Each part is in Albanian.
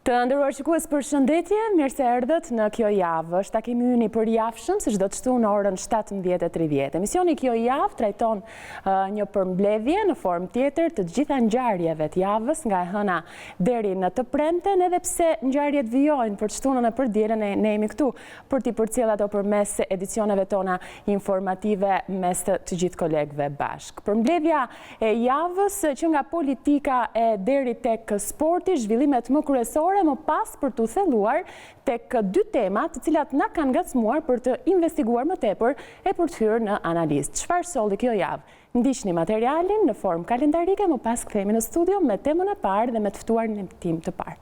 Të nderuar shikues, përshëndetje, mirë se erdhët në Kjo Javë. Është takimi ynë i përjavshëm, si çdo të shtunë në orën 17:30. Emisioni Kjo Javë trajton një përmbledhje në formë tjetër të të gjitha ngjarjeve të javës nga e hëna deri në të premten, edhe pse ngjarjet vijojnë për të shtunën e për të dielën, ne jemi këtu për t'i përcjellë ato përmes edicioneve tona informative mes të të gjithë kolegëve bashkë. Përmbledhja e javës që nga politika e deri tek sporti, zhvillimet më kryesore, më pas për t'u thelluar tek dy tema të cilat na kanë ngacmuar për të investiguar më tepër e për të hyrë në analizë. Çfarë solli kjo javë? Ndiqni materialin në formë kalendarike, më pas kthehemi në studio me temën e parë dhe me të ftuarin tim të parë.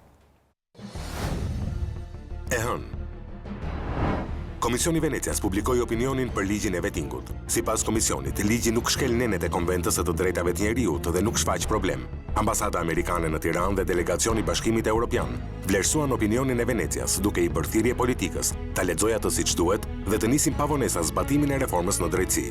E hënë. Komisioni i Venecias publikoi opinionin për ligjin e vetingut. Sipas komisionit, ligji nuk shkel nenet e Konventës së të Drejtave të Njeriut dhe nuk shfaq problem. Ambasada amerikane në Tiranë dhe delegacioni i Bashkimit Europian vlerësuan opinionin e Venecias, duke i bërë thirrje politikës ta lexojë atë siç duhet dhe të nisin pa vonesa zbatimin e reformës në drejtësi.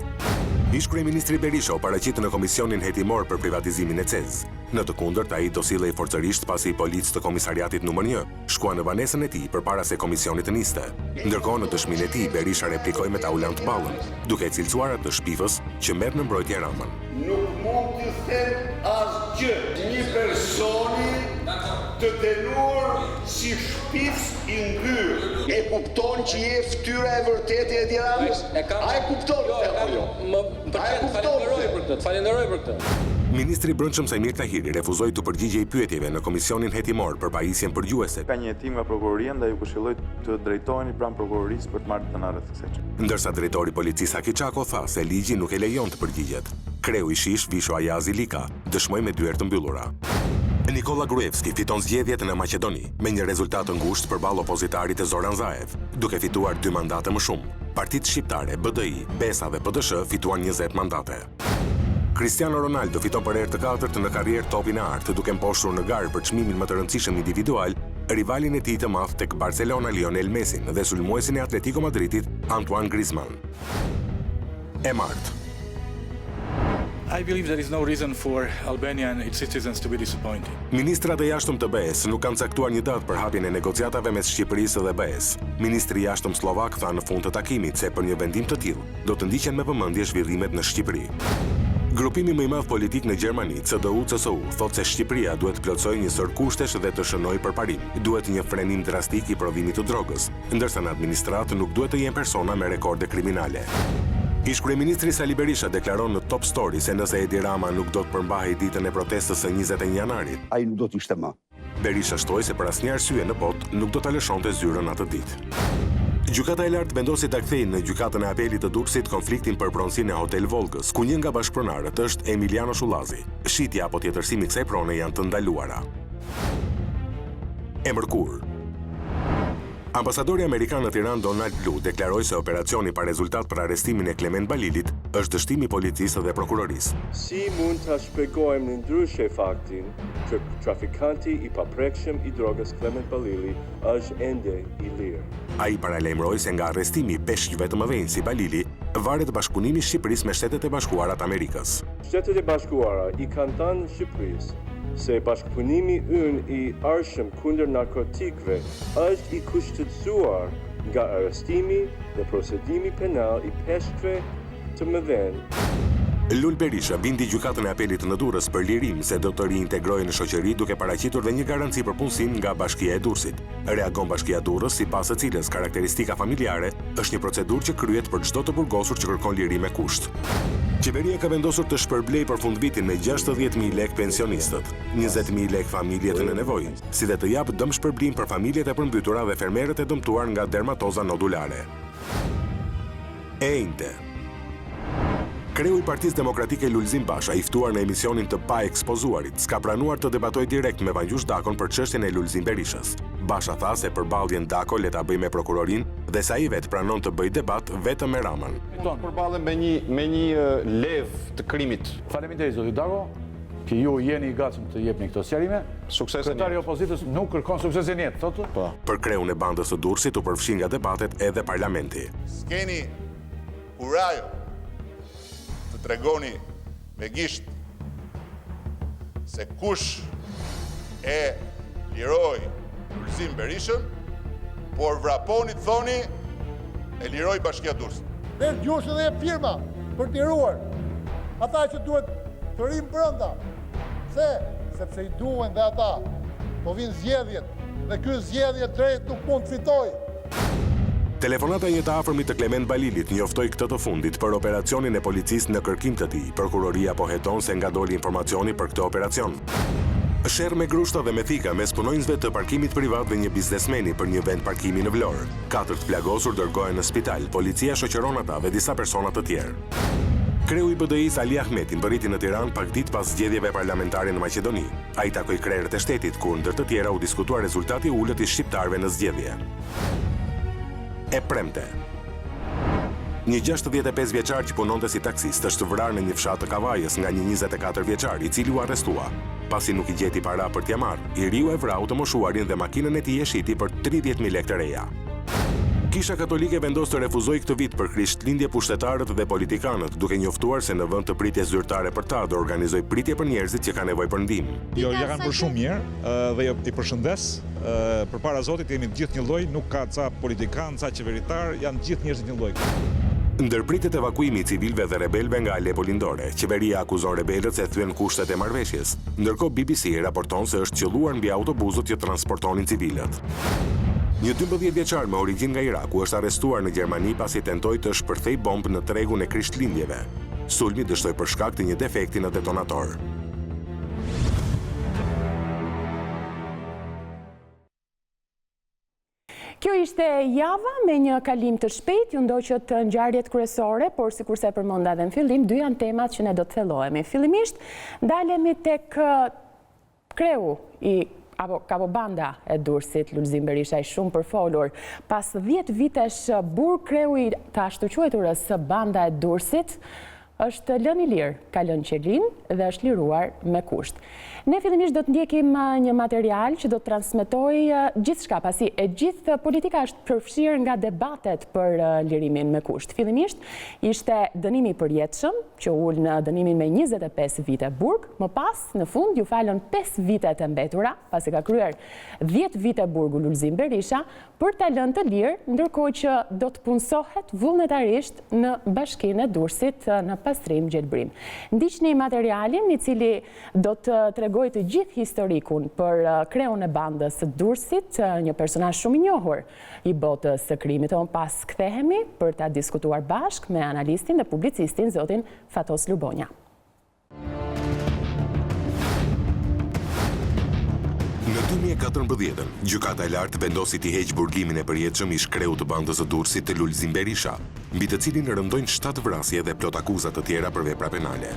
Ish-kryeministri Berisha u paraqit në komisionin hetimor për privatizimin e CEZ. Në të kundërt, ai do sillej forcërisht pasi policë të komisariatit numër një shkuan në banesën e tij përpara se komisioni të niste. Ndërkohë, në dëshminë e tij, Berisha replikoi me Taulant Ballën, duke e cilësuar atë shpifës që merr në mbrojtje Ramën. Nuk mund t'i them asgjë një personi të dënuar si shpifës i ndyrë. E kupton që je fytyra e vërtetë e Edi Ramës? A e kupton këtë apo jo? Më pëlqen, të falenderoj për këtë, të falenderoj për këtë. Ministri i Brendshëm Saimir Tahiri refuzoi t'u përgjigjej pyetjeve në komisionin hetimor për pajisjen përgjuese. Ka një hetim nga prokuroria ndaj ju këshilloj të drejtoheni pranë prokurorisë për të marrë të dhëna rreth kësaj çështje. Ndërsa drejtori i policisë Haki Çako tha se ligji nuk e lejon të përgjigjet. Kreu i SHISH Visho Ajazi Lika dëshmoi me dyer të mbyllura. Nikolla Gruevski fiton zgjedhjet në Maqedoni, me një rezultat të ngushtë përballë opozitarit Zoran Zaev, duke fituar dy mandate më shumë. Partitë shqiptare, BDI, Besa dhe PDSH fituan 20 mandate. Cristiano Ronaldo fiton për herë të katërt në karrierë Topin e Artë, duke mposhtur në garë për çmimin më të rëndësishëm individual rivalin e tij të madh tek Barcelona Lionel Messin dhe sulmuesin e Atletico Madridit Antoine Griezmann. E martë. I believe there is no reason for Albania and its citizens to be disappointed. Ministrat e jashtëm të BE-së nuk kanë caktuar një datë për hapjen e negociatave mes Shqipërisë dhe BE-së. Ministri i Jashtëm sllovak tha në fund të takimit se për një vendim të tillë do të ndiqen me vëmendje zhvillimet në Shqipëri. Grupimi më i madh politik në Gjermani, CDU-CSU, thotë se Shqipëria duhet të plotësojë një sërë kushtesh dhe të shënojë përparim. Duhet një frenim drastik i prodhimit të drogës, ndërsa në administratë nuk duhet të jenë persona me rekorde kriminale. Ish-kryeministri Sali Berisha deklaron në Top Story se nëse Edi Rama nuk do të përmbahej ditën e protestës së 21 janarit, Ai nuk do të ishte më. Berisha shtoi se për asnjë arsye në botë nuk do ta lëshonte zyrën atë ditë. Gjykata e Lartë vendosi ta kthejë në Gjykatën e Apelit të Durrësit konfliktin për pronësinë e Hotel Vollgës, ku një nga bashkëpronarët është Emiljano Shullazi. Shitja apo tjetërsimi i kësaj prone janë të ndaluara. E mërkurë. Ambasadori amerikan në Tiranë Donald Lu deklaroi se operacioni pa rezultat për arrestimin e Klement Balilit është dështim i policisë dhe prokurorisë. Si mund ta shpjegojmë ndryshe faktin që trafikanti i paprekshëm i drogës Klement Balili është ende i lirë? Ai paralajmëroi se nga arrestimi i peshqve të mëdhenj si Balili varet bashkëpunimi i Shqipërisë me Shtetet e Bashkuara të Amerikës. Shtetet e Bashkuara i kanë thënë Shqipërisë se bashkëpunimi ynë i ardhshëm kundër narkotikëve është i kushtëzuar nga arrestimi dhe procedimi penal i peshqve të mëdhenj. Lul Berisha bindi Gjykatën e Apelit në Durrës për lirim se do të riintegrohej në shoqëri duke paraqitur dhe një garanci për punësim nga Bashkia e Durrësit. Reagon Bashkia Durrës, sipas së cilës karakteristika familjare është një procedurë që kryhet për çdo të burgosur që kërkon liri me kusht. Qeveria ka vendosur të shpërblejë për fundvitin me 60.000 lekë pensionistët, 20.000 lekë familjet në nevojë, si dhe të japë dëmshpërblim për familjet e përmbytura dhe fermerët e dëmtuar nga dermatoza nodulare. E enjte. Kreu i Partisë Demokratike Lulzim Basha, i ftuar në emisionin Të Paekspozuarit, s'ka pranuar të debatojë direkt me Vangjush Dakon për çështjen e Lulzim Berishës. Basha tha se përballjen Dako le ta bëjë me prokurorinë dhe se ai vetë pranon të bëjë debat vetëm me Ramën. Unë përballem me një me një levë të krimit. Faleminderit zoti Dako, që ju jeni i gatshëm të jepni këto sqarime. Suksese në Kryetari i opozitës nuk kërkon suksese në jetë, thotë? Po. Për kreun e bandës së Durrësit u përfshi nga debatet edhe parlamenti. S'keni kurajo të tregoni me gisht se kush e liroi. Lulzim Berishën, por vraponi të thoni e liroi Bashkia Durrësit. Vesh Gjushi dhe jep firma për të liruar ata që duhet të rrinë brenda. Pse? Sepse i duhen dhe ata. Po vijnë zgjedhjet dhe ky zgjedhje drejt nuk mund të fitojë. Telefonata e një të afërmi të Klement Balilit njoftoi këtë të fundit për operacionin e policisë në kërkim të tij. Prokuroria po heton se nga doli informacioni për këtë operacion. Sherr me grushta dhe me thika mes punonjësve të parkimit privat dhe një biznesmeni për një vend parkimi në Vlorë. Katër të plagosur dërgohen në spital, policia shoqëron ata dhe disa persona të tjerë. Kreu i BDI-së Ali Ahmeti mbërriti në Tiranë pak ditë pas zgjedhjeve parlamentare në Maqedoni. Ai takoi krerët e shtetit, ku ndër të tjera u diskutua rezultati i ulët i shqiptarëve në zgjedhje. E premte. Një 65 vjeçar që punonte si taksist është vrarë në një fshat të Kavajës nga një 24 vjeçar, i cili u arrestua. Pasi nuk i gjeti para për t'ia marrë, i riu e vrau të moshuarin dhe makinën e tij e shiti për 30.000 lekë të reja. Kisha Katolike vendos të refuzojë këtë vit për Krishtlindje pushtetarët dhe politikanët, duke njoftuar se në vend të pritjes zyrtare për ta, do organizojë pritje për njerëzit që kanë nevojë për ndihmë. Jo, ja kanë bërë shumë mirë dhe i përshëndes. Përpara Zotit jemi të gjithë njëlloj, nuk ka ca politikanë, ca qeveritarë, janë të gjithë njerëzit njëlloj. Ndërpritet evakuimi i civilëve dhe rebelëve nga Alepo Lindore. Qeveria akuzon rebelët se thyen kushtet e marrëveshjes. Ndërkohë BBC raporton se është qëlluar mbi autobusët që transportonin civilët. Një 12 vjeçar me origjinë nga Iraku është arrestuar në Gjermani pasi tentoi të shpërthejë bombë në tregun e Krishtlindjeve. Sulmi dështoi për shkak të një defekti në detonator. Kjo ishte java me një kalim të shpejtë, ju ndoqët ngjarjet kryesore, por sikurse e përmenda edhe në fillim, dy janë temat që ne do të thellohemi. Fillimisht, ndalemi tek kreu i apo kapobanda e Durrësit, Lulzim Berisha i shumëpërfolur. Pas 10 vitesh burg kreu i të ashtuquajturës banda e Durrësit, është lënë i lirë, ka lënë qelinë dhe është liruar me kusht. Ne fillimisht do të ndjekim një material që do të transmetojë gjithçka, pasi e gjithë politika është përfshirë nga debatet për lirimin me kusht. Fillimisht ishte dënimi i përjetshëm, që u ul në dënimin me 25 vite burg, më pas në fund iu falën 5 vitet e mbetura, pasi ka kryer 10 vite burgu Lulzim Berisha, për ta lënë të lirë, ndërkohë që do të punësohet vullnetarisht në Bashkinë e Durrësit në pastrim gjelbrim. Ndiqni materialin i cili do të tregojë të gjithë historikun për kreun e bandës së Durrësit, një personazh shumë i njohur i botës së krimit. E më pas kthehemi për ta diskutuar bashkë me analistin dhe publicistin zotin Fatos Lubonja. Në 2014-ën, Gjykata e Lartë vendosi t'i heqë burgimin e përjetshëm ish kreut të bandës së Durrësit të Lulzim Berisha, mbi të cilin rëndojnë 7 vrasje dhe plot akuza të tjera për vepra penale.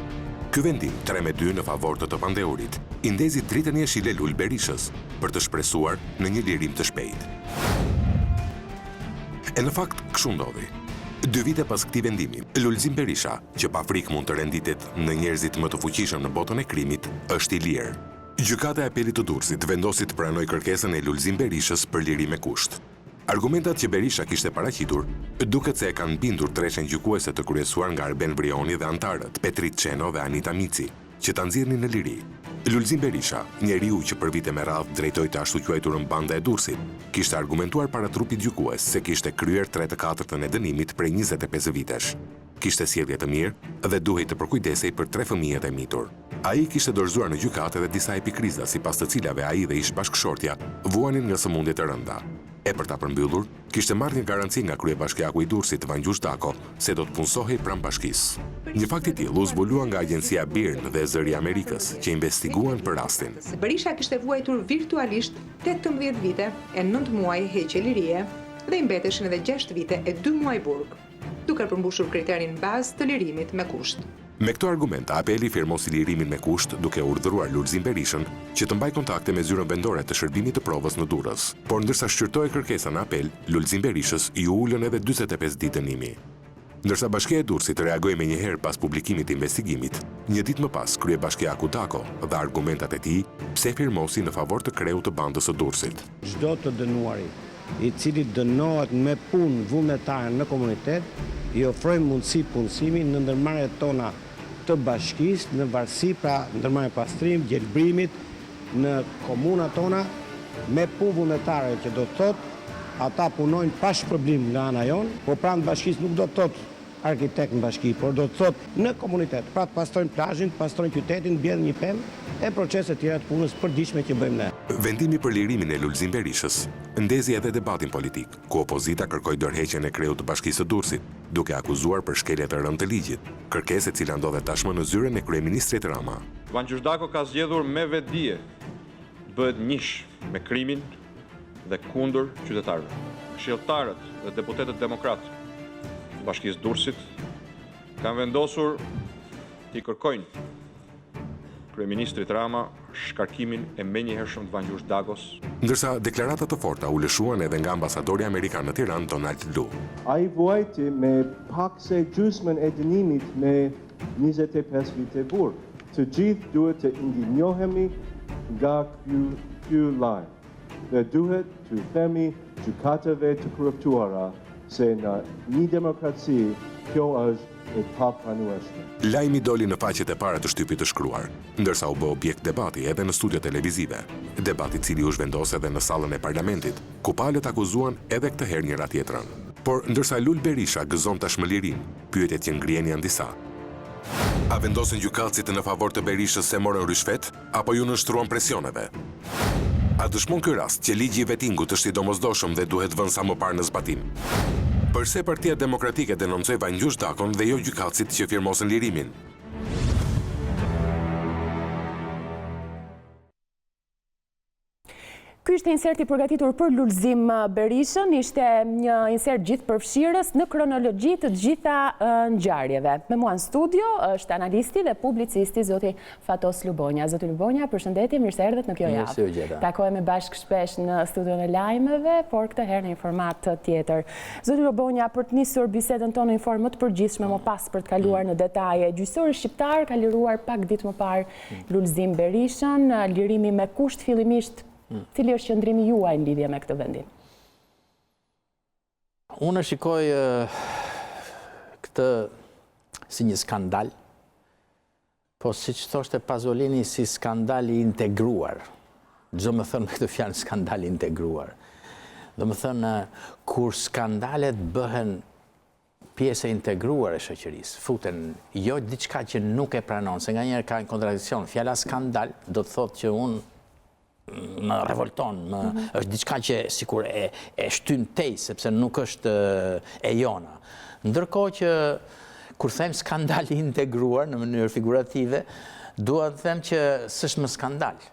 Ky vendim, 3 me 2 në favor të të pandehurit, i ndezi dritën jeshile Lul Berishës, për të shpresuar në një lirim të shpejtë. E në fakt, kështu ndodhi. Dy vite pas këtij vendimi, Lulzim Berisha, që pa frikë mund të renditet në njerëzit më të fuqishëm në botën e krimit, është i lirë. Gjykata e Apelit të Durrësit vendosi të pranojë kërkesën e Lulzim Berishës për lirim me kusht. Argumentat që Berisha kishte paraqitur, duket se e kanë bindur treshen gjykuese të kryesuar nga Arben Vrioni dhe anëtarët, Petrit Çeno dhe Anita Mici, që ta nxirrnin në liri. Lulzim Berisha, njeriu që për vite me radhë drejtoi të ashtuquajturën banda e Durrësit, kishte argumentuar para trupit gjykues se kishte kryer 3/4 e dënimit prej 25 vitesh. Kishte sjellje të mirë dhe duhej të përkujdesej për tre fëmijët e mitur. Ai kishte dorëzuar në gjykatë edhe disa epikriza sipas të cilave ai dhe ish bashkëshortja vuanin nga sëmundje të rënda. E për ta përmbyllur, kishte marrë një garanci nga kryebashkiaku i Durrësit, Vangjush Dako, se do të punësohej pranë bashkisë. Një fakt i tillë u zbulua nga agjencia BIRN dhe Zëri i Amerikës, që investiguan për rastin. Berisha kishte vuajtur virtualisht 18 vite e 9 muaj heqje lirie dhe i mbeteshin edhe 6 vite e 2 muaj burg, duke përmbushur kriterin bazë të lirimit me kusht. Me këto argumenta, apeli firmosi lirimin me kusht duke urdhëruar Lulzim Berishën që të mbajë kontakte me zyrën vendore të shërbimit të provës në Durrës. Por ndërsa shqyrtohej kërkesa në apel, Lulzim Berishës iu ulën edhe 45 ditë dënimi. Ndërsa Bashkia e Durrësit reagoi menjëherë pas publikimit të investigimit, një ditë më pas kryebashkiaku Dako dha argumentat e tij pse firmosi në favor të kreut të bandës së Durrësit. Çdo të dënuari i cili dënohet me punë vullnetare në komunitet, i ofrojmë mundësi punësimi në ndërmarrjet tona të bashkisë, në varësi, pra ndërmarrje pastrim, gjelbrimit, në komunat tona. Me punë vullnetare që do të thotë ata punojnë pa shpërblim nga ana jonë, por pranë bashkisë nuk do të thotë arkitekt në bashki, por do të thotë në komunitet, pra të pastrojnë plazhin, të pastrojnë qytetin, të mbjellin një pemë e procese të tjera të punës së përditshme që bëjmë ne. Vendimi për lirimin e Lulzim Berishës ndezi edhe debatin politik, ku opozita kërkoi dorëheqjen e kreut të Bashkisë së Durrësit, duke akuzuar për shkelje të rëndë të ligjit, kërkesë e cila ndodhet tashmë në zyrën e kryeministrit Rama. Vangjush Dako ka zgjedhur me vetëdije të bëhet njësh me krimin dhe kundër qytetarëve. Këshilltarët dhe deputetët demokratë të Bashkisë Durrësit kanë vendosur t'i kërkojnë kryeministrit Rama shkarkimin e menjëhershëm të Vangjush Dakos. Ndërsa deklarata të forta u lëshuan edhe nga ambasadori amerikan në Tiranë, Donald Lu. Ai vuajti më pak se gjysmën e dënimit me 25 vite burg. Të gjithë duhet të indinjohemi nga ky lajm. Dhe duhet t'u themi gjykatave të korruptuara se në një demokraci kjo është e papranueshme. Lajmi doli në faqet e para të shtypit të shkruar, ndërsa u bë objekt debati edhe në studio televizive. Debat i cili u zhvendos edhe në sallën e parlamentit, ku palët akuzuan edhe këtë herë njëra-tjetrën. Por, ndërsa Lul Berisha gëzon tashmë lirinë, pyetjet që ngrihen janë disa. A vendosën gjykatësit në favor të Berishës se morën ryshfet? Apo iu nënshtruan presioneve? A dëshmon ky rast që ligji i vetingut është i domosdoshëm dhe duhet vënë sa më parë në zbatim? Përse Partia Demokratike denoncoi Vangjush Dakon dhe jo gjykatësit që firmosën lirimin? Ky ishte inserti i përgatitur për Lulzim Berishën, ishte një insert gjithëpërfshirës në kronologji të gjitha ngjarjeve. Me mua në studio është analisti dhe publicisti zoti Fatos Lubonja. Zoti Lubonja, përshëndetje, mirë se erdhët në kjo javë. Mirë se ju gjeta. Takohemi bashkë shpesh në studion e lajmeve, por këtë herë në një format tjetër. Zoti Lubonja, për të nisur bisedën tonë në një formë më të përgjithshme, më pas për të kaluar në detaje, gjyqësori shqiptar ka liruar pak ditë më parë Lulzim Berishën, lirimi me kusht fillimisht, cili është qëndrimi juaj në lidhje me këtë vendim? Unë e shikoj këtë si një skandal, po siç thoshte Pazolini si skandal i integruar. Ç'do me thënë me këtë fjalë skandal i integruar. Domethënë, kur skandalet bëhen pjesë e integruar e shoqërisë, futen, jo diçka që nuk e pranon, se nganjëherë ka një kontradiksion, fjala skandal do të thotë që unë më revolton, më mhm. është diçka që sikur e e shtyn tej sepse nuk është e jona. Ndërkohë që kur them skandal i integruar në mënyrë figurative, dua të them që s'është më skandal.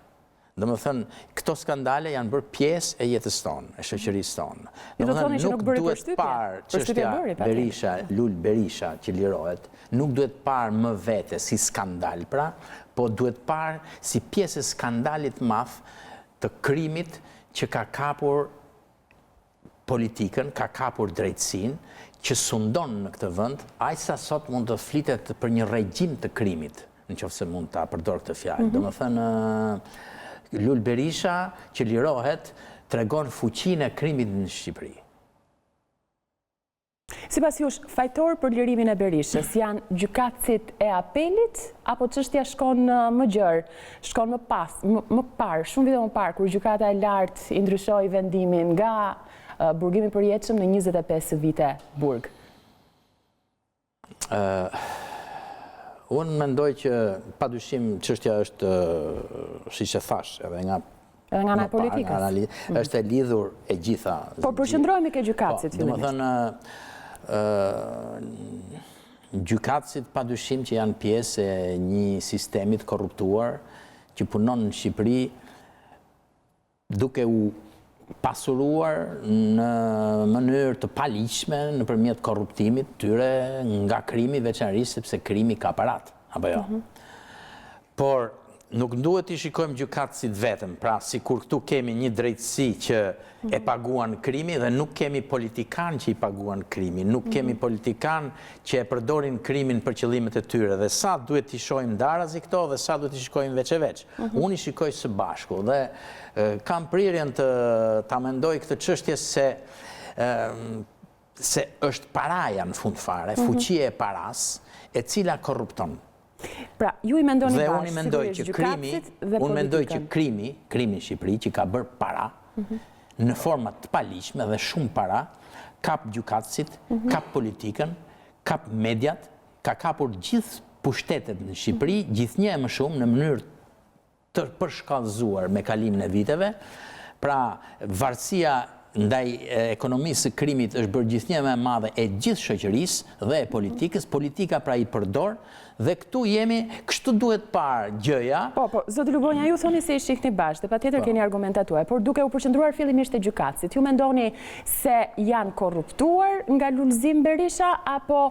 Domethënë, këto skandale janë bërë pjesë e jetës tonë, e shoqërisë tonë. Domethënë, nuk duhet parë çështja Berisha, Lul Berisha që lirohet, nuk duhet parë më vete si skandal, pra, po duhet parë si pjesë e skandalit të madh të krimit që ka kapur politikën, ka kapur drejtësinë, që sundon në këtë vend, aq sa sot mund të flitet për një regjim të krimit, në qoftë se mund ta përdor këtë fjalë. Mhm. Domethënë, Lul Berisha që lirohet, tregon fuqinë e krimit në Shqipëri. Sipas jush, fajtorë për lirimin e Berishës janë gjykatësit e apelit apo çështja shkon më gjerë, shkon më pas, më parë, shumë vite më parë kur gjykata e lartë i ndryshoi vendimin nga burgimi i përjetshëm në 25 vite burg? Unë mendoj që padyshim çështja është siç e thashë edhe nga Edhe nga ana e politikës. Mm. Është e lidhur e gjitha. Po përqendrohemi ke gjykatësit po, fillimisht. Domethënë gjykatësit padyshim që janë pjesë e një sistemi të korruptuar që punon në Shqipëri duke u pasuruar në mënyrë të paligjshme nëpërmjet korruptimit të tyre nga krimi veçanërisht sepse krimi ka paratë, apo jo? Mhm. Por nuk duhet t'i shikojmë gjykatësit vetëm, pra sikur këtu kemi një drejtësi që e paguan krimi dhe nuk kemi politikanë që i paguan krimi, nuk kemi politikanë që e përdorin krimin për qëllimet e tyre dhe sa duhet t'i shohim ndarazi këto dhe sa duhet t'i shikojmë veç e veç. Unë i shikoj së bashku dhe kam prirjen të ta mendoj këtë çështje se se është paraja në fund fare, fuqia e parasë, e cila korrupton. Pra, ju i mendoni bashkë, sigurisht, gjykatësit dhe politikën. Unë mendoj që krimi, krimi në Shqipëri, që ka bërë para, mhm. në forma të paligjshme dhe shumë para, kap gjykatësit, mhm. kap politikën, kap mediat, ka kapur gjithë pushtetet në Shqipëri, mhm. gjithnjë e më shumë në mënyrë të përshkallëzuar me kalimin e viteve, pra varësia ndaj ekonomisë së krimit është bërë gjithnjë e më e madhe e gjithë shoqërisë dhe e politikës, politika pra i përdor dhe këtu jemi, kështu duhet parë gjëja. Po, po, zoti Lubonja, ju thoni se i shihni bashkë dhe patjetër keni argumentat tuaja, por duke u përqendruar fillimisht te gjykatësit, ju mendoni se janë korruptuar nga Lulzim Berisha apo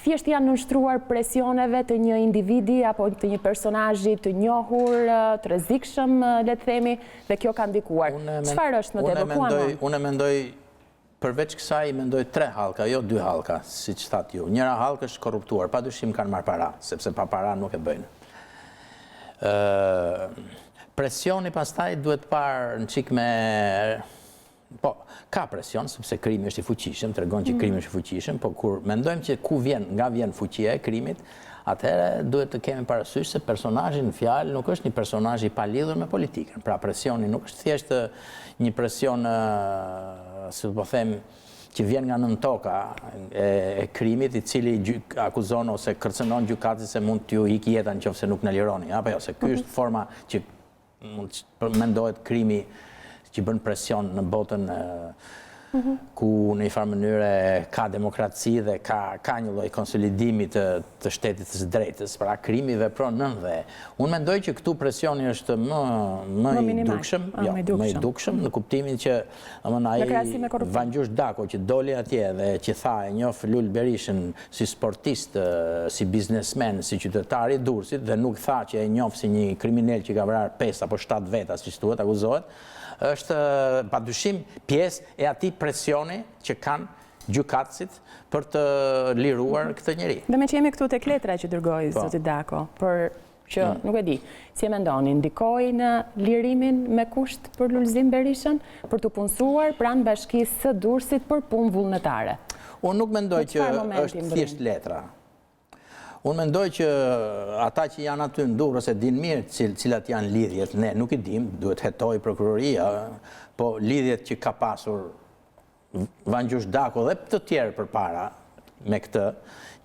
Thjesht i janë nënshtruar presioneve të një individi apo të një personazhi të njohur, të rrezikshëm, le të themi, dhe kjo ka ndikuar. Çfarë është më tepër, ku anon? Unë mendoj, përveç kësaj, mendoj tre hallka, jo dy hallka, siç thatë ju. Njëra hallkë është korruptuar, pa dyshim kanë marrë para, sepse pa para nuk e bëjnë. Presioni pastaj duhet parë një çikë me Po, ka presion, sepse krimi është i fuqishëm, tregon që mm. krimi është i fuqishëm, po kur mendojmë që ku vjen, nga vjen fuqia e krimit, atëherë duhet të kemi parasysh se personazhi në fjalë nuk është një personazh i palidhur me politikën. Pra presioni nuk është thjesht një presion, si po them, që vjen nga nëntoka e, e krimit, i cili akuzon ose kërcënon gjykatësit se mund t'ju ikë jeta në qoftë se nuk na lironi. Apo jo, se ky është mhm. forma që Mund të mendohet krimi që bën presion në botën mhm. ku në një farë mënyre ka demokraci dhe ka, ka një lloj konsolidimi të, të shtetit të së drejtës, pra krimi vepron nën dhe. Unë mendoj që këtu presioni është më, më, më i dukshëm, ah, jo, më i dukshëm, në kuptimin që domethënë ai Vangjush Dako që doli atje dhe që tha e njoh Lul Berishën si sportist, si biznesmen, si qytetar i Durrësit dhe nuk tha që e njoh si një kriminel që ka vrarë 5 apo 7 veta, siç thuhet, akuzohet, është padyshim pjesë e atij presioni që kanë gjykatësit për të liruar mhm. këtë njeri. Dhe meqë jemi këtu tek letra që dërgoi po. zoti Dako për që mm. nuk e di, si e mendoni, ndikoi në lirimin me kusht për Lulzim Berishën, për t'u punësuar pranë bashkisë së Durrësit për punë vullnetare? Unë nuk mendoj që është thjesht letra. Unë mendoj që ata që janë aty në Durrës e dinë mirë cilat janë lidhjet, ne nuk i dimë, duhet hetojë prokuroria, po lidhjet që ka pasur Vangjush Dako dhe të tjerë përpara me këtë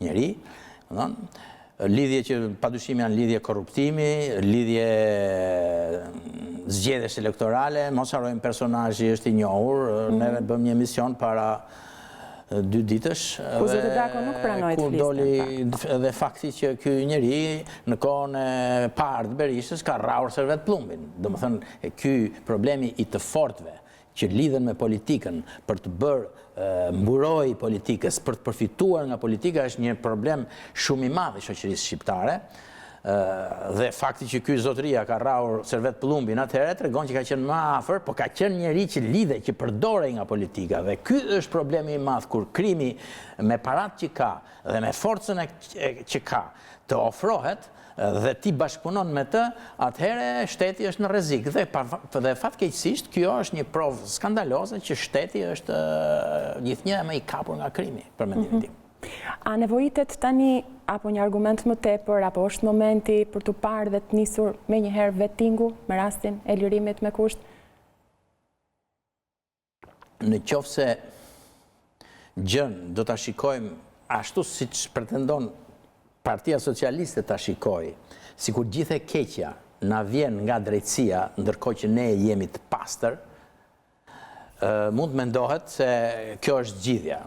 njeri, lidhje që padyshim janë lidhje korruptimi, lidhje zgjedhjesh elektorale, mos harrojmë personazhi është i njohur, mm -hmm. neve bëmë një emision para dy ditësh ku zoti Dako nuk pranoi të fliste. Ku doli edhe fakti që ky njeri në kohën e parë të Berishës ka rrahur Servet Pëllumbin. Domethënë ky problemi i të fortëve që lidhen me politikën për të bërë mburojë politikës, për të përfituar nga politika është një problem shumë i madh i shoqërisë shqiptare. Dhe fakti që ky zotëria ka rrahur Servet Pëllumbin atëherë tregon që ka qenë më afër, po ka qenë njeri që lidhej, që përdorej nga politika dhe ky është problemi i madh kur krimi me paratë që ka dhe me forcën që ka të ofrohet dhe ti bashkëpunon me të, atëherë shteti është në rrezik dhe dhe fatkeqësisht kjo është një provë skandaloze që shteti është gjithnjë e më i kapur nga krimi, për mendimin mhm. tim. A nevojitet tani apo një argument më tepër apo është momenti për t'u parë dhe të nisur menjëherë vettingu me rastin e lirimit me kusht? Në qoftë se gjënë do ta shikojmë ashtu siç pretendon Partia Socialiste ta shikojë, sikur gjithë e keqja na vjen nga drejtësia, ndërkohë që ne jemi të pastër, mund të mendohet se kjo është zgjidhja.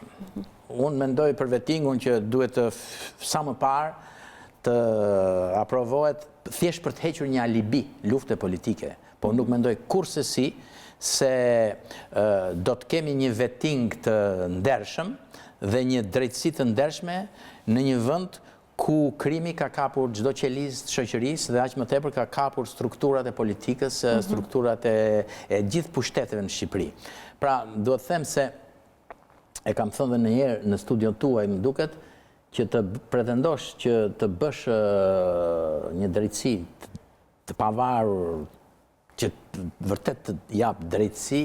Unë mendoj për vetingun që duhet të sa më parë të aprovohet thjesht për të hequr një alibi lufte politike. Po nuk mendoj kurrsesi se do të kemi një vetting të ndershëm dhe një drejtësi të ndershme në një vend ku krimi ka kapur çdo qelizë të shoqërisë dhe aq më tepër ka kapur strukturat e politikës, mhm. strukturat e, e gjithë pushteteve në Shqipëri. Pra, duhet të them se e kam thënë dhe ndonjëherë në studion tuaj, më duket, që të pretendosh që të bësh një drejtësi të pavarur që vërtet të japë drejtësi.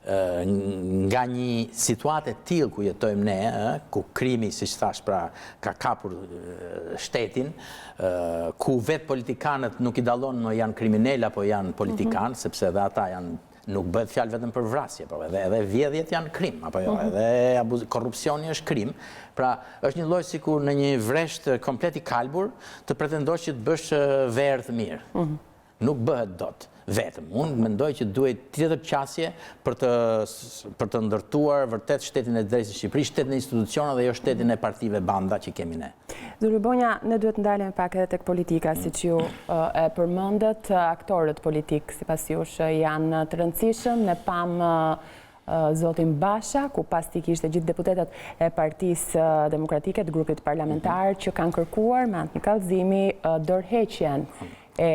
Nga një situatë e tillë ku jetojmë ne, ë, ku krimi, siç thashë pra, ka kapur shtetin, ku vetë politikanët nuk i dallon më janë kriminelë apo janë politikanë, sepse edhe ata janë nuk bëhet fjalë vetëm për vrasje, po edhe edhe vjedhjet janë krim, apo jo, edhe abuz, korrupsioni është krim. Pra, është një lloj sikur në një vresht komplet i kalbur të pretendosh që të bësh verë të mirë. Nuk bëhet dot vetëm. Unë mendoj që duhej tjetër qasje për të për të ndërtuar vërtet shtetin e drejtësisë në Shqipëri, shtetin e institucioneve dhe jo shtetin e partive banda që kemi ne. Zoti Lubonja, ne duhet të ndalemi pak edhe tek politika, siç ju e përmendët, aktorët politikë sipas jush janë të rëndësishëm, ne pamë zotin Basha, ku pas tij kishte gjithë deputetët e Partisë Demokratike të grupit parlamentar që kanë kërkuar me anë të një kallëzimi dorëheqjen e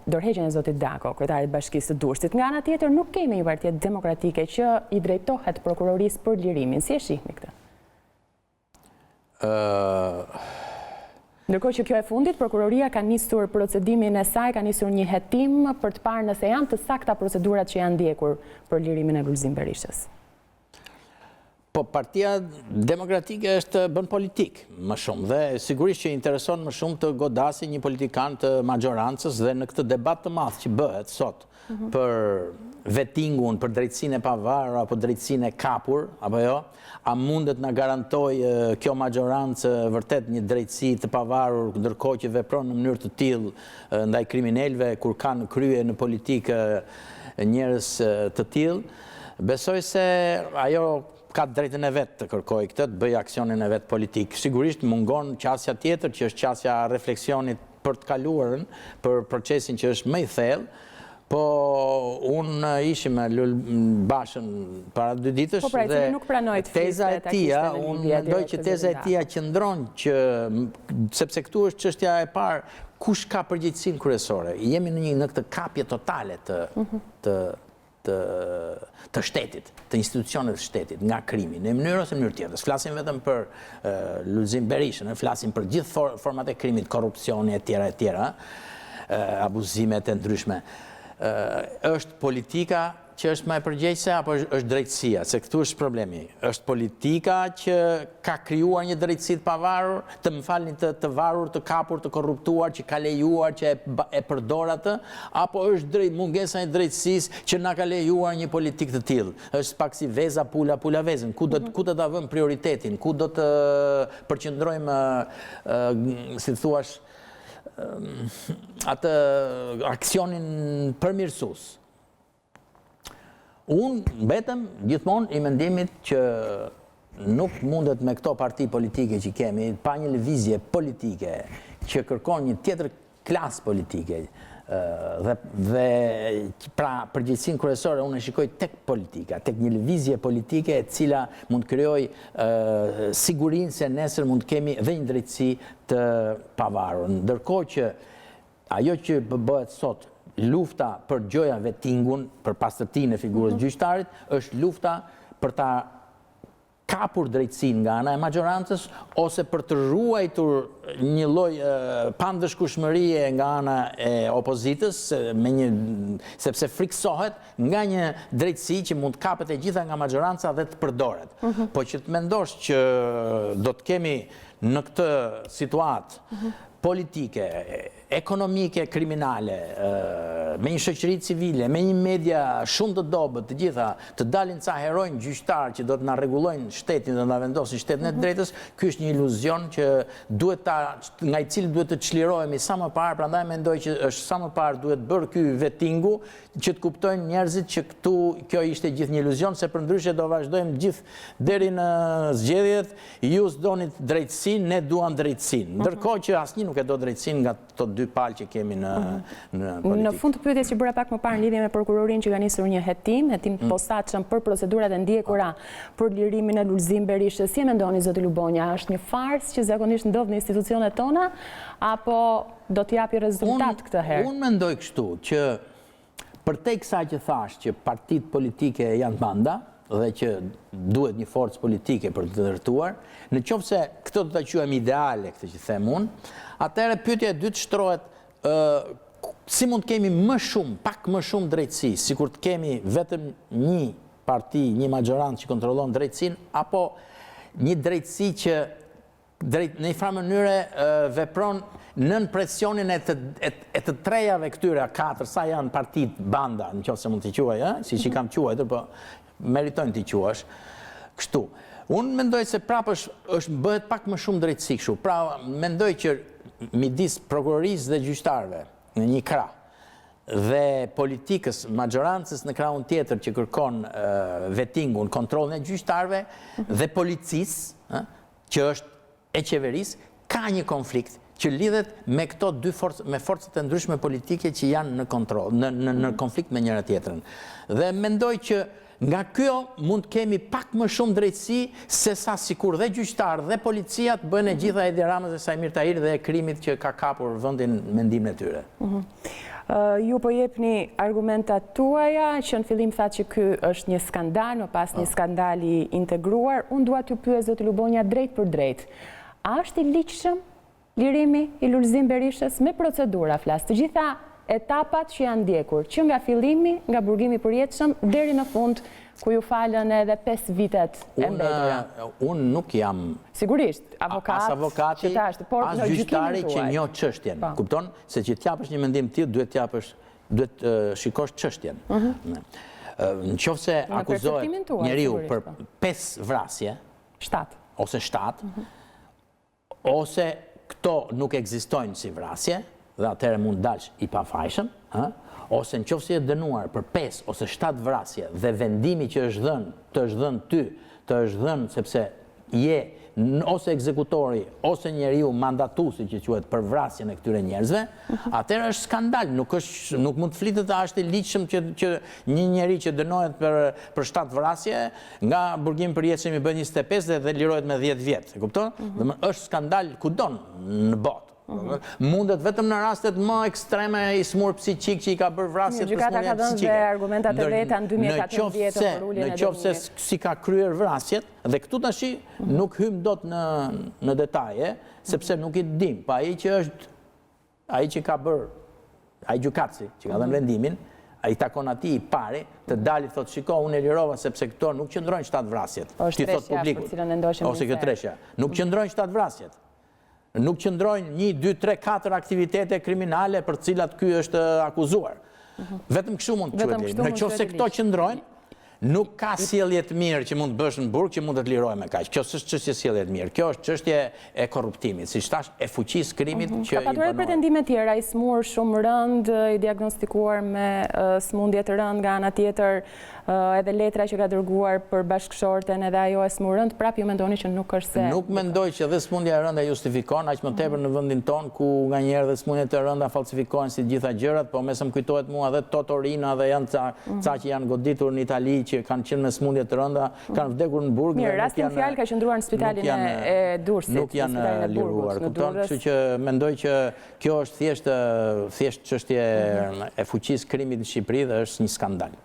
dorëheqjen e zotit Dako, kryetarit të Bashkisë së Durrësit. Nga ana tjetër nuk kemi një parti demokratike që i drejtohet prokurorisë për lirimin. Si e shihni këtë? Ndërkohë që kjo e fundit, prokuroria ka nisur procedimin e saj, ka nisur një hetim për të parë nëse janë të sakta procedurat që janë ndjekur për lirimin e Lulzim Berishës. Po Partia Demokratike është bën politikë më shumë dhe sigurisht që intereson më shumë të godasi një politikan të maxhorancës dhe në këtë debat të madh që bëhet sot mhm. për vetingun, për drejtësinë e pavarur apo drejtësinë e kapur, apo jo, a mundet na garantojë kjo maxhorancë vërtet një drejtësi të pavarur ndërkohë që vepron në mënyrë të tillë ndaj kriminelëve kur ka në krye në politikë njerëz të tillë? Besoj se ajo ka të drejtën e vet të kërkojë këtë, të bëjë aksionin e vet politik. Sigurisht mungon qasja tjetër që është qasja e refleksionit për të kaluarën, për procesin që është më i thellë, po unë ishim me Lul Bashën para dy ditësh po pra, dhe nuk pranoi të teza e tija, unë mendoj që teza e tija qëndron që sepse këtu është çështja e parë, kush ka përgjegjësinë kryesore? Jemi në një në këtë kapje totale të mhm. të të të shtetit, të institucioneve të shtetit, nga krimi, në mënyrë ose në mënyrë tjetër. S'flasim vetëm për Lulzim Berishën, ne flasim për gjithë format e krimit, korrupsioni e tjera e tjera, abuzimet e ndryshme. Është politika që është më e përgjegjëse apo është drejtësia? Se këtu është problemi. Është politika që ka krijuar një drejtësi të pavarur, të më falni të të varur, të kapur, të korruptuar, që ka lejuar që e e përdor atë, apo është drejt mungesa e drejtësisë që na ka lejuar një politikë të tillë? Është pak si veza pula pula vezën. Ku do ku do ta vëmë prioritetin? Ku do të përqendrojmë si të thuash atë aksionin përmirësues? Unë mbetem gjithmonë i mendimit që nuk mundet me këto parti politike që kemi, pa një lëvizje politike që kërkon një tjetër klasë politike dhe, dhe pra përgjegjësinë kryesore unë e shikoj tek politika, tek një lëvizje politike e cila mund të krijojë sigurinë se nesër mund të kemi dhe një drejtësi të pavarur. Ndërkohë që Ajo që bëhet sot, lufta për gjoja vetingun, për pastërtinë e figurës mhm. gjyqtarit, është lufta për ta kapur drejtësinë nga ana e maxhorancës ose për të ruajtur një lloj pandëshkueshmërie nga ana e opozitës me një sepse frikësohet nga një drejtësi që mund të kapet e gjitha nga maxhoranca dhe të përdoret. Mhm. Po që të mendosh që do të kemi në këtë situatë mhm. politike, ekonomike, kriminale, me një shoqëri civile, me një media shumë të dobët, të gjitha, të dalin ca heronj gjyqtarë që do të na rregullojnë shtetin dhe na vendosin shtetin e mhm. drejtës, ky është një iluzion që duhet ta nga i cili duhet të çlirohemi sa më parë, prandaj mendoj që është sa më parë duhet bërë ky vetingu që të kuptojnë njerëzit që këtu kjo ishte gjithë një iluzion, se përndryshe do vazhdojmë gjithë deri në zgjedhjet, ju s'doni drejtësinë, ne duam drejtësinë. Mhm. Ndërkohë që asnjë nuk e do drejtësinë nga këto dy palë që kemi në mhm. në politikë. Në fund të pyetjes që bëra pak më parë në lidhje me prokurorinë që ka nisur një hetim, hetim të mm. posaçëm për procedurat e ndjekura për lirimin e Lulzim Berishës, si e mendoni zoti Lubonja, është një farsë që zakonisht ndodh në institucionet tona apo do të japi rezultat këtë herë? Unë mendoj kështu që përtej kësaj që thashë që partitë politike janë banda dhe që duhet një forcë politike për të ndërtuar, në qoftë se këtë do ta quajmë ideale këtë që them unë, atëherë pyetja e dytë shtrohet ë Si mund të kemi më shumë, pak më shumë drejtësi, sikur të kemi vetëm një parti, një maxhorancë që kontrollon drejtësinë, apo një drejtësi që drejt, në një farë mënyre vepron nën presionin e të, e, e të trejave këtyre, katër, sa janë partitë banda, në qoftë se mund t'i quaj, ë, siç i kam quajtur, po meritojnë t'i quash, kështu. Unë mendoj se prapë është, është bëhet pak më shumë drejtësi kështu. Pra, mendoj që midis prokurorisë dhe gjyqtarëve në një krah dhe politikës, maxhorancës në krahun tjetër që kërkon vetingun, kontrollin e gjyqtarëve dhe policisë, që është e qeverisë, ka një konflikt që lidhet me këto dy forca, me forcat e ndryshme politike që janë në kontroll, në në në konflikt me njëra tjetrën. Dhe mendoj që nga kjo mund të kemi pak më shumë drejtësi se sa sikur dhe gjyqtarët dhe policia të bëjnë e gjitha Edi Ramës dhe Saimir Tahirit dhe e krimit që ka kapur vendin me ndihmën e tyre. Ju po jepni argumentat tuaja, që në fillim thatë që ky është një skandal, më pas një skandal i integruar. Unë dua t'ju pyes zoti Lubonja drejtpërdrejt. A është i ligjshëm lirimi i Lulzim Berishës me procedura flas, të gjitha etapat që janë ndjekur, që nga fillimi, nga burgimi i përjetshëm deri në fund ku ju falën edhe 5 vitet e mbetura. Unë nuk jam Sigurisht, avokat, as avokati, por as gjyqtari që njoh çështjen. Po. Kupton? Se që të japësh një mendim të tillë, duhet të japësh, duhet të shikosh çështjen. Mhm. Në qoftë se akuzohet njeriu për 5 po. vrasje, 7 ose 7, mhm. ose këto nuk ekzistojnë si vrasje, dhe atëherë mund dalsh i pafajshëm, ë? Ose në qoftë se je dënuar për 5 ose 7 vrasje dhe vendimi që është dhënë, të është dhënë ty, të është dhënë sepse je ose ekzekutori ose njeriu mandatuesi që quhet për vrasjen e këtyre njerëzve, atëherë është skandal, nuk është nuk mund të flitet a është i ligjshëm që që një njeri që dënohet për për 7 vrasje nga burgimi i përjetshëm i bëhet 25 dhe dhe lirohet me 10 vjet, e kupton? Mm -hmm. Domethënë është skandal kudo në botë. Mhm. Mundet vetëm në rastet më ekstreme i sëmurë psikik që i ka bërë vrasjet për sëmundje psikike. Gjykata ka dhënë dhe argumentat e veta në 2014 për uljen e dënimit. Në qoftë se s'i ka kryer vrasjet, dhe këtu tashi mhm. nuk hymë dot në, në detaje, sepse nuk i dim, pa ai që është, ai që ka bërë, ai gjykatësi që ka dhënë mhm. vendimin, ai takon atij i pari, të dali thotë shiko unë e lirova sepse këto nuk qëndrojnë shtatë vrasjet. T'i thotë publikut. Ose kjo treshja. Nuk qëndrojnë shtatë vrasjet. Nuk qëndrojnë një, dy, tre, katër aktivitete kriminale për të cilat ky është akuzuar. Mhm. Vetëm kështu mund të quhet lirim. Në qoftë se këto qëndrojnë, nuk ka sjellje të mirë që mund të bësh në burg që mund të të lirojë me kaq. Kjo s'është çështje sjellje të mirë. Kjo është çështje e korruptimit, siç thashë, e fuqisë krimit mhm. që i Ka patur edhe pretendime tjera, i sëmurë shumë rëndë, i diagnostikuar me sëmundje të rëndë nga ana tjetër, Edhe letra që ka dërguar për bashkëshorten edhe ajo e sëmurë rëndë, prapë ju mendoni që nuk është se... Nuk mendoj që dhe sëmundja e rëndë e justifikon, aq më tepër në vendin tonë ku nganjëherë dhe sëmundjet e rënda falsifikohen si të gjitha gjërat, po me sa më kujtohet mua dhe Toto Riina dhe janë ca, ca që janë goditur në Itali që kanë qenë me sëmundje të rënda, kanë vdekur në burg dhe nuk janë... Mirë, rasti në fjalë ka qëndruar në spitalin e Durrësit, nuk janë liruar, kupton? Kështu që mendoj që kjo është thjesht thjesht çështje e fuqisë krimit në Shqipëri dhe është një skandal.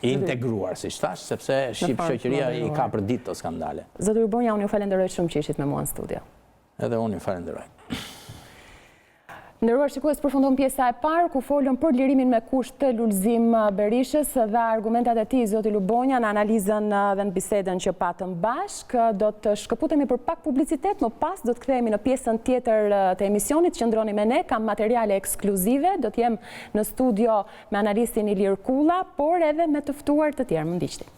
I integruar, siç thashë, sepse shqip shoqëria i ka përditë këto skandale. Zoti Lubonja, unë ju falenderoj shumë që ishit me mua në studio. Edhe unë ju falenderoj. Të nderuar shikues, përfundon pjesa e parë, ku folëm për lirimin me kusht të Lulzim Berishës dhe argumentat e tij, zoti Lubonja, në analizën dhe në bisedën që patëm bashkë. Do të shkëputemi për pak publicitet, më pas do të kthehemi në pjesën tjetër të emisionit. Qëndroni me ne, kam materiale ekskluzive, do të jem në studio me analistin Ilir Kulla, por edhe me të ftuar të tjerë. Më ndiqni.